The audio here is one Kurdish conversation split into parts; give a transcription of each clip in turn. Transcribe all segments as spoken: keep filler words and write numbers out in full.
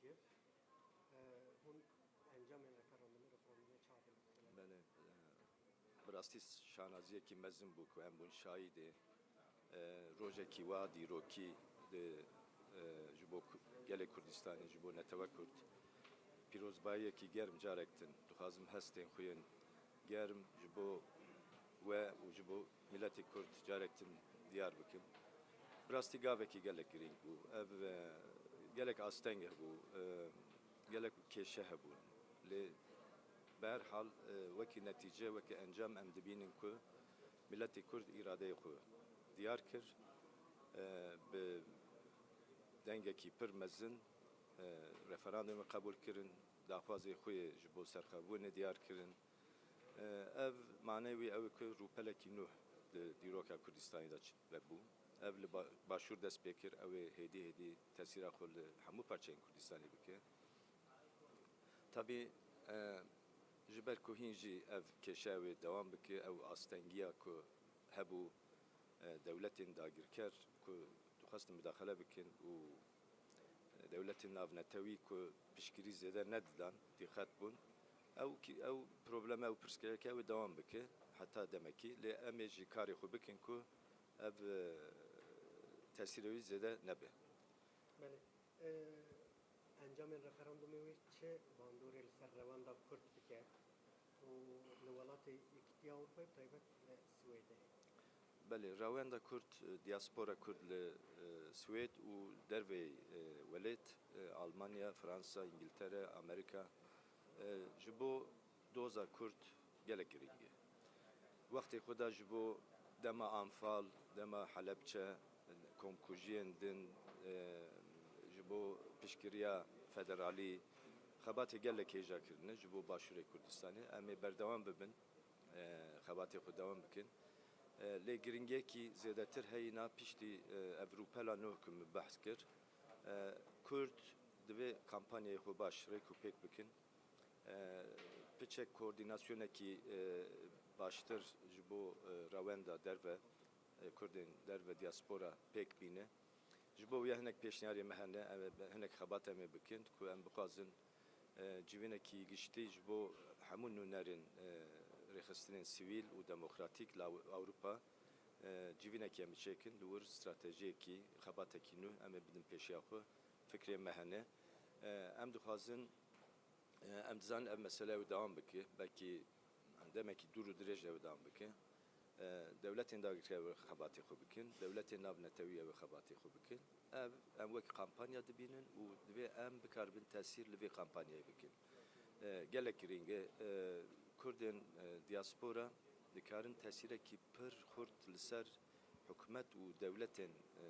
Kir. E, hûn encamên referandumê, referandumê çawa têne dikine? Belê, e, bi rastî şanaziyekî mezin bû ku em bûn şahidê. E, rojekî wa dîrokî di, e, ji bo Ku-, gelê Kurdistanê, ji bo netewe Kurd, pîrozbayiyekî germ carek din. Dixwazim hestên xwe yên germ ji bo we û ji bo miletê Kurd carek din diyar bikim. Bi rastî gavekî gelek girîng bû. Ev, e, gelek asteng hebû, e, gelek kêşe hebûn. Lê bi her hal, e, wekî netîce, wekî encam em dibînin ku miletê Kurd îradeyê xwe diyar kir. E, bi dengekî pir mezin, e, referandumê qebûl kirin, daxwazê xwe yê ji bo serxwebûnê diyar kirin. E, ev manê wî ew e ku rûpelekî nû di dîroka Kurdistanê de çi-, vebû. Ev li ba-, başûr dest pê kir, ew ê hêdî hêdî tesîra xwe li hemû parçeyên Kurdistanê bike. Tabî, e, ji ber ku hîn jî ev kêşe ew ê dewam bike, ew astengiya ku hebû, e, dewletên dagirker ku dixwestin mudaxele bikin û, e, dewletên navnetewî ku piştgirî zêde nedidan, dîqet bûn. Ew kî-, ew probleme, ew pirsgirêke ew ê dewam bike heta demekî. Lê em ê jî karê xwe bikin ku ev, e, tesîrê wî zêde nebe. Belê. E, encamên referandumê wê çi bandorê li ser rewenda Kurd dike û li welatê Yekîtiya Ewropayê, bi taybet li Swêdê? Belê, rewenda Kurd, e, diaspora Kurd li, e, Swêd û derveyî, e, welêt, e, Almanya, Fransa, Îngiltere, Amerîka, e, ji bo doza Kurd gelek girîng e. Wextê xwe da ji bo dema Anfal, dema Helebçe, komkujiyên din, e, ji bo piştgiriya federalî xebatê gelek hêja kirine ji bo Başûrê Kurdistanê. Em ê berdewam bibin, e, xebatê xwe dewam bikin. E, lê giringiyekî zêdetir heyî na piştî, e, ev rûpela nû ku min behs kir. E, Kurd divê kampanyayê xwe baş rêk û pêk bikin. E, piçek koordînasyonekî, e, baştir ji bo, e, rewenda derve, e, Kurdên derve diaspora pêk bîne. Ji bo wê hinek pêşniyarê me hene, em ê hinek xebat em ê bikin ku em bixwazin, e, civînekî giştî ji bo hemû nûnerên, e, rêxistinên sivîl û demokratîk li Ew-, Ewropa, e, civînekî em biçêkin, li wir stratejiyekî, xebatekî nû em ê bidin pêşiya xwe. Fikrê me hene. E, em dixwazin, e, em dizanin ev mesele ew dewam bike, belkî demekî dûr û dirêj ew dewam bike. E, dewletên dagirker ew xebatê xwe bikin, dewletên navnetewî ew xebatê xwe bikin. Ev, em wek kampanya dibînin û divê em bikaribin tesîr li vê kampanyayê bikin. E, gelek girîng e. E, Kurdên, e, diaspora dikarin tesîrekî pir xurt li ser hikûmet û dewletên, e,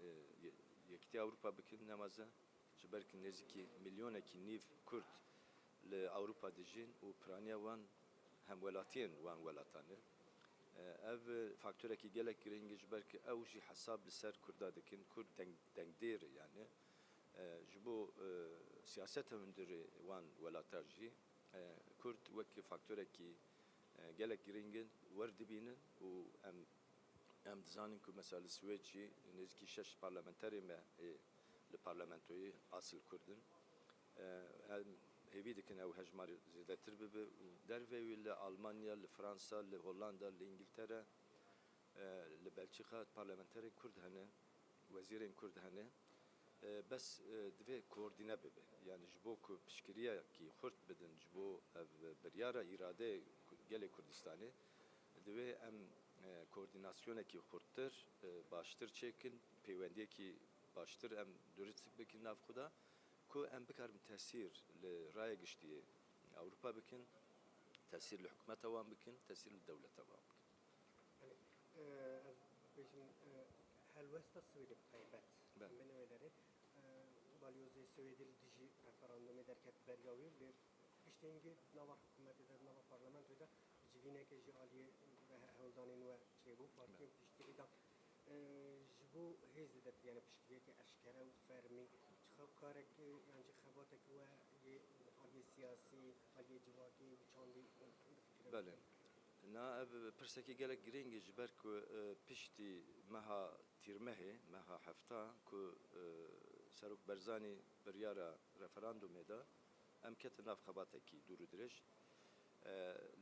e, Ye-, Yekîtiya Ewropa bikin, nema ze. Ji ber ku nêzîkî milyonekî nîv Kurd li Ewropa dijîn û piraniya wan hemwelatiyên wan welatan e. Ev faktorekî gelek girîng e, ji ber ku ew jî hesab li ser Kurda dikin. Kurd deng-, dengdêr e yani. Ji bo, e, siyaseta hundirê wan welata jî, e, Kurd wek faktorekî, e, gelek girîng in, wer dibînin û em Em dizanin ku mesela li Swêd jî nêzîkî şeş parlamenterê me ê li parlamentoyê asil Kurd in. E, em hêvî dikin ew hejmarê zêdetir bibe û derveyî wî li Almanya, li Fransa, li Hollanda, li Îngiltere, e, li Belçîka parlamenterên Kurd hene, wezîrên Kurd hene. E, bes, e, divê koordîne bibe. Yani ji bo ku piştgiriyekî xurt bidin ji bo ev biryara îradeyê Ku-, gelê Kurdistanê, divê em, e, koordînasyonekî xurttir, e, baştir çêkin, peywendiyekî baştir em durist bikin nav xwe de, ku em bikaribin tesîr li raya giştî yê Ewropa bikin, tesîr li hikûmeta wan bikin, tesîr li dewleta wan bikin. Yanî, e, ez bêjim, e, helwesta Swêdê bi taybet. Be. Em bên wê derê, e, balyozê Swêdê li dijî referandumê derket beriya wî, lê piştî hingê di nava hikûmetê de, di nava parlamentoyê de civîneke ji aliyê ve he-, hewldanên we çêbû. Partiyên Be. piştgirî de, e, ji bo hêzê de, yani piştgiriyeke eşkere û fermî, çi xew-, karek, e, yan jî xebatek we yê aliyê siyasî, aliyê civakî û çandî, e, difikire? Belê. Na, ev pirsekî gelek girîng e, ji ber ku, e, piştî meha tîrmehê, meha hefta ku, e, Serok Barzanî biryara referandumê da, em ketin nav xebatekî dûr û dirêj. E,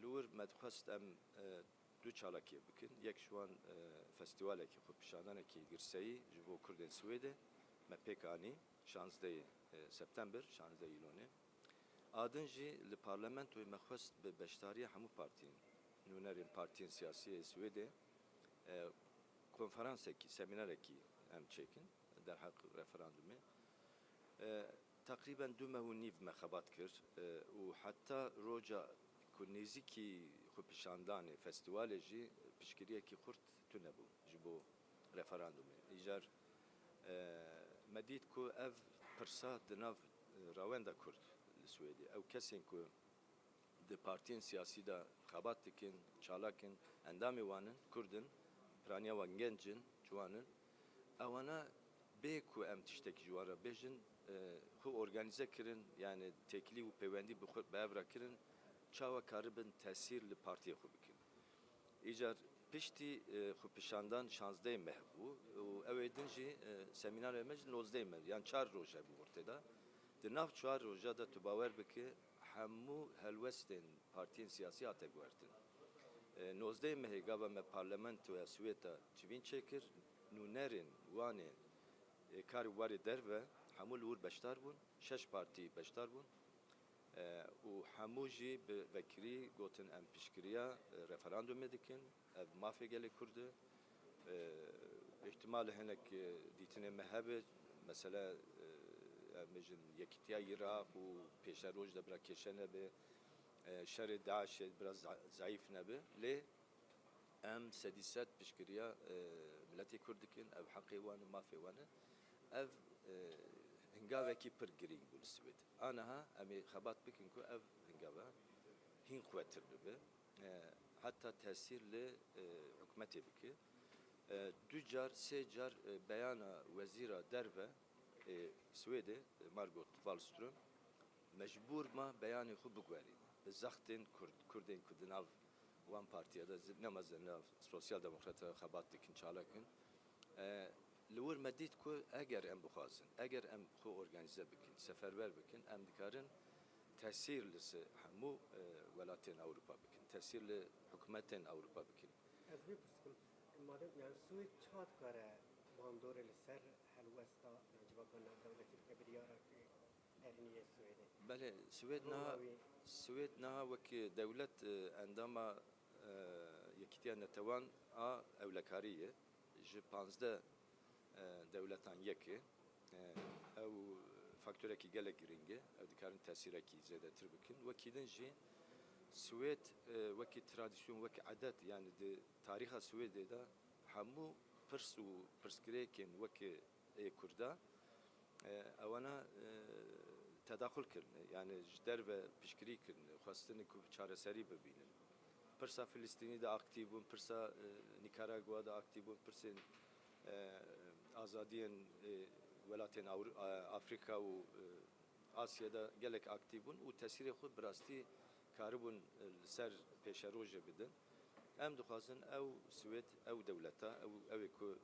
li wir me dixwest em, e, du çalakiyê bikin. Yek ji wan, e, festîvalekî xwepişandanekî girseyî ji bo Kurdên Swêdê me pêk anî, şazdehê, e, September, şazdehê Îlonê. A din jî li parlamentoyê me xwest bi beşdariya hemû partiyên, nûnerên partiyên siyasî yê Swêdê, e, konferansekî, semînarekî em çêkin derheq referandumê. E, teqrîben du meh û nîv me xebat kir, e, û heta roja ku nêzîkî xwepişandanê, festîvalê jî piştgiriyekî xurt tune bû ji bo referandumê. Îcar, e, me dît ku ev pirsa di nav, e, rewenda Kurd li Swêdê, ew kesên ku di partiyên siyasî de xebat dikin, çalak in, endamê wan in, Kurd in, piraniya wan genc in, ciwan in. Ewana bê ku em tiştekî ji wan re bêjin, e, xwe organîze kirin, yani têkilî û pêwendî bi xwe, bi hev re kirin, çawa karibin tesîr li partiyê xwe bikin. Îcar piştî, e, xwepişandan şazdehê meh bû û ew ê din jî, e, semînarê me jî nozdehê meh, yan çar roj hebû ortê de. Di nav çar roja de tu bawer bike, hemû helwestên partiyên siyasî hate guhertin. E, nozdehê mehê gava me parlamentoya Swêd de civîn çêkir, nûnerên wan ê, e, kar û barê derve hemû li wir beşdar bûn, şeş partî beşdar bûn. E, û hemû jî bi vekirî gotin, em piştgiriya, e, referandumê dikin, ev mafê gelê Kurd e. E, îhtimal hinek, e, dîtinê me hebe, mesela, e, em bêjin Yekîtiya Iraq û pêşeroj de bira kêşe nebe, e, şerê DAIŞê bira za-, zayîf nebe. Lê em sedî sed piştgiriya, e, miletê Kurd dikin, ev heqê wan e, mafê wan e. Ev, e, hingavekî pir girîng bû li Swêd. Aniha em ê xebat bikin ku ev hingava hîn quwetir bibe, e, heta tesîr li, e, hikûmetê bike. E, du car, sê car, e, beyana wezîra derve, e, Swêdê, e, Margot Wallström, mecbûr ma beyanê xwe biguherîne. Bi zextên Kurd, Kurdên ku di nav wan partiya de, zi-, ne mezin nav Sosyal Demokrata xebat dikin, çalak in. E, li wir me dît ku eger em bixwazin, eger em xwe organîze bikin, seferber bikin, em dikarin tesîr li ser hemû, e, welatên Ewropa bikin, tesîr li hikûmetên Ewropa bikin. Ez vê pirsim, madem, yani Swêd çawa dikare bandorê li ser helwesta, yani civaka navdewletî bike, biryara ku erênî yê Swêdê? Belê, Swêd niha, Swêd niha wekî dewlet, e, endama, e, Yekîtiya Netewan a ewlekarî ye. Ji panzdeh, e, dewletan yek e. E, ew faktorekî gelek girîng e. Ew dikarin tesîrekî zêdetir bikin. Wekî din jî Swêd, e, wekî tradisyon, wekî edet, yani di tarîxa Swêdê de hemû pirs û pirsgirêkên wekî ê Kurda, e, ewana, e, tedaxul kirine, yani ji derve piştgirî kirine, xwestine ku çareserî bibînin. Pirsa Filistînî de aktîf bûn, pirsa, e, Nîkaragwa de aktîf bûn, pirsên, e, azadiyên, e, welatên Ewro-, e, Afrîka û, e, Asya de gelek aktîf bûn û tesîrê xwe bi rastî karibûn, e, li ser pêşerojê bidin. Em dixwazin ew Swêd, ew dewleta, ew, ew ê ku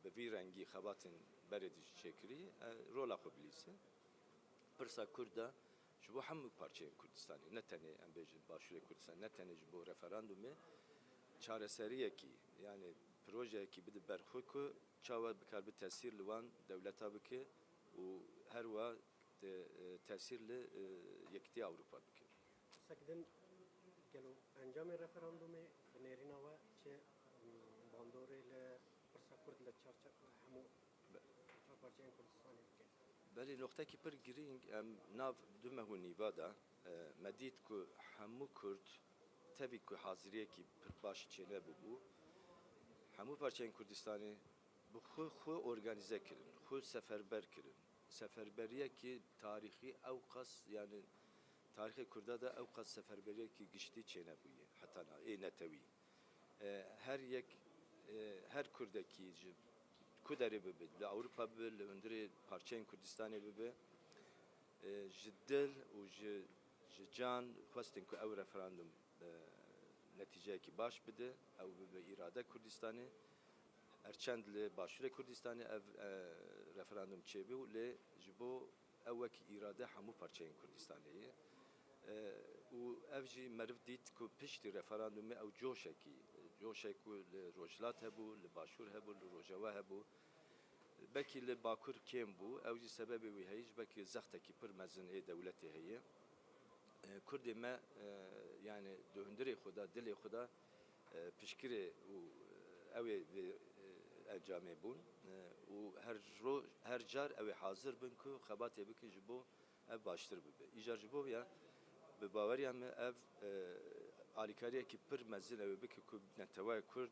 bi vî rengî xebatên berê dijî çêkirî, e, rola xwe bilîze. Pirsa Kurd de ji bo hemû parçeyên Kurdistanê, ne tenê em bêjin Başûrê Kurdistanê, ne tenê ji bo referandumê, çareseriyekî, yani projeyekî bide ber xwe ku çawa bikaribe tesîr li wan dewleta bike û her wiha te-, e, tesîr li, e, Yekîtiya Ewropa bike. Pirsek din, gelo encamê referandumê bi nêrîna we çi, mm, bandorê li pirsa Kurd li çarçe-, hemû Be- çar parçeyên Kurdistanê bike? Belê, noqtekî pir girîng, em nav du meh û nîva de, e, me dît ku hemû Kurd tevî ku haziriyekî pir baş çênebûbû, hemû parçeyên Kurdistanê bi xwe, xwe organîze kirin, xwe seferber kirin. Seferberiyekî tarîxî ew qas, yani tarîxê Kurda de ew qas seferberiyekî giştî çênebûye heta niha, ê netewî. E, her yek, e, her Kurdekî ji ku derê bibe, li Ewropa bibe, li hundirê parçeyên Kurdistanê bibe, e, ji dil û ji, ji can xwestin ku ew referandum, e, netîceyekî baş bide, ew bibe îrade Kurdistanê. Her çend li Başûrê Kurdistanê ev, e, referandum çêbû, lê ji bo ew wekî îrade hemû parçeyên Kurdistanê ye. E, û ev jî meriv dît ku piştî referandumê ew coşekî, coşek ku li Rojhilat hebû, li Başûr hebû, li Rojava hebû, belkî li Bakur kêm bû, ew jî sebebê wî heye, ji belkî zextekî pir mezin ê dewletê heye. E, Kurdê me, e, yani di hundirê xwe de, dilê xwe de, e, piştgirê û, e, ew ê vê, e, encamê bûn, e, û her ro-, her car ew ê hazir bin ku xebatê bikin ji bo ev baştir bibe. Îcar ji bo ya, bi baweriya me ev, e, alîkariyekî pir mezin ew ê bike ku neteweya Kurd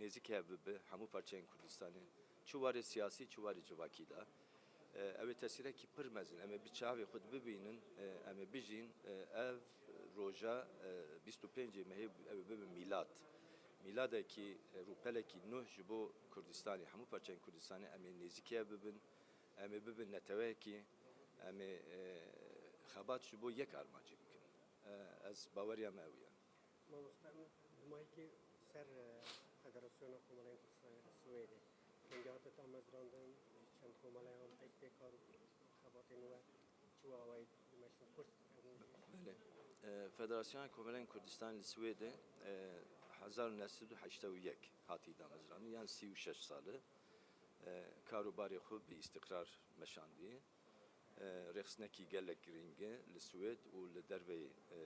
nêzîkî hev bibe hemû parçeyên Kurdistanê, çi warê siyasî, çi warê civakî de. E, ew ê tesîrekî pir mezin. Em ê bi çavê xwe bibînin, e, em ê bijîn, e, ev roja, e, bîst û pêncê mehê ew ê bibe mîlad. Mîladekî, e, rûpelekî nûh ji bo Kurdistanê, hemû parçeyên Kurdistanê em ê nêzîkî hev bibin, em ê bibin neteweyekî, em ê, e, xebat ji bo yek armancê bikin. E, ez baweriya me ew ye. Mamoste, em di mayîkê ser, e, Federasyona Komeleyên Kurdistanê li Swêdê. Dengê hate damezrandin, çend komeleyan peyk tê kar û xebatên we çi awayî dimeşin? Kurs, Belê. E, Federasyona Komeleyên Kurdistanê li Swêdê, e, hezar û neh sed û heştê û yek hatî damezrandin, yan sî û şeş sal e. E, kar û barê xwe bi îstiqrar meşandiye. E, rêxistinekî gelek girîng e li Swêd û li derveyî, e,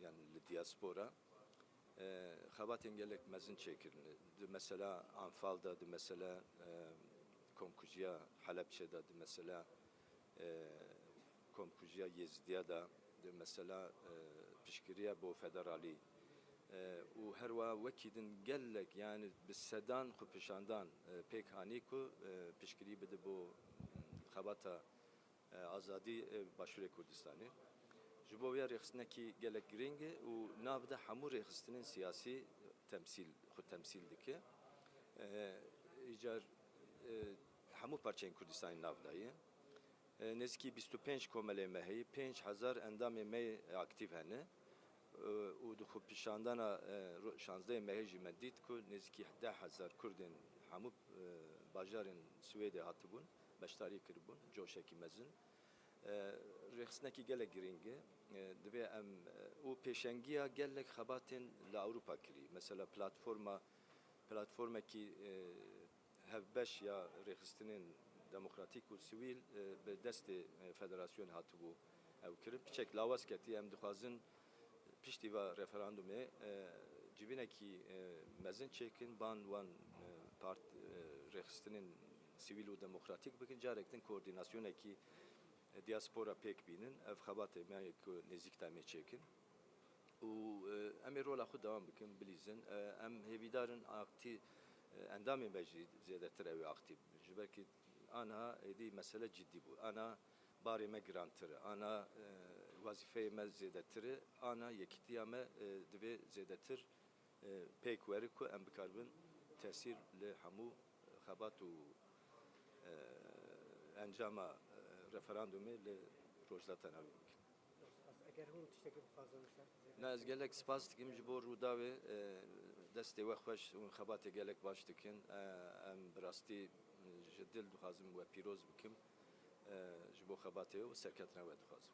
yan li diaspora, e, xebatên gelek mezin çêkirin. Di mesela Anfal de, di mesela, e, komkujiya Helebçe de, di mesela, e, komkujiya Yêzidiya de, di mesela, e, piştgiriya bo federalî, e, û herwa wekî din gelek, yani bi sedan xwepişandan, e, pêk hanî ku, e, piştgirî bide bo, mm, xebata e, azadî, e, Başûrê Kurdistanê. Ji bo vê rêxistinekî gelek girîng e û nav de hemû rêxistinên siyasî temsîl, xwe temsîl dike. E, îcar, e, hemû parçeyên Kurdistanê nav de ye. E, nêzîkî bîst û pênc komelê me heye, pênc hezar endamê me yê aktîf hene. E, û di xwepişandana, e, ro-, şazdehê mehê jî me dît ku nêzîkî deh hezar Kurdên hemû, e, bajarên Swêdê hatibûn, beşdarî kiribûn, coşekî mezin. E, rêxistinekî gelek girîng e. E, divê em, e, û pêşengiya gelek xebatên li Ewropa kirî. Mesela platforma, platformekî, e, hevbeş ya rêxistinên demokratîk û sivîl, e, bi destê, e, federasyonê hatibû ew kirin. Piçek lawaz ketî, em dixwazin piştî va referandumê, e, civînekî, e, mezin çêkin, ban wan, e, part-, e, rêxistinên sivîl û demokratîk bikin, carek din koordînasyonekî, e, diaspora pêk bînin. Ev xebatê me ye ku nêzîk de em ê çêkin. Û, e, em ê rola xwe dewam bikin, bilîzin. E, em hêvîdar in aktî-, e, endamên me jî zêdetir ew ê aktîf bin. Ji ber ku aniha êdî mesele cidî bû. Ana barê me girantir e. Ana, e, wezîfeyê me zêdetir e. Ana yekîtiya me, e, divê zêdetir, e, pêk were ku em bikaribin tesîr li hemû xebat û, e, encama, e, referandumê li Rojhilata Navîn bikin. Spas. Eger hûn tiştekî bixwazin ser zêde Ne, ez gelek spas dikim ji bo Rûdawê, e, destê we xweş, hûn xebatê gelek baş dikin. E, em bi rastî, e, ji dil dixwazim we pîroz bikim, e, ji bo xebatê û serketina we dixwazim.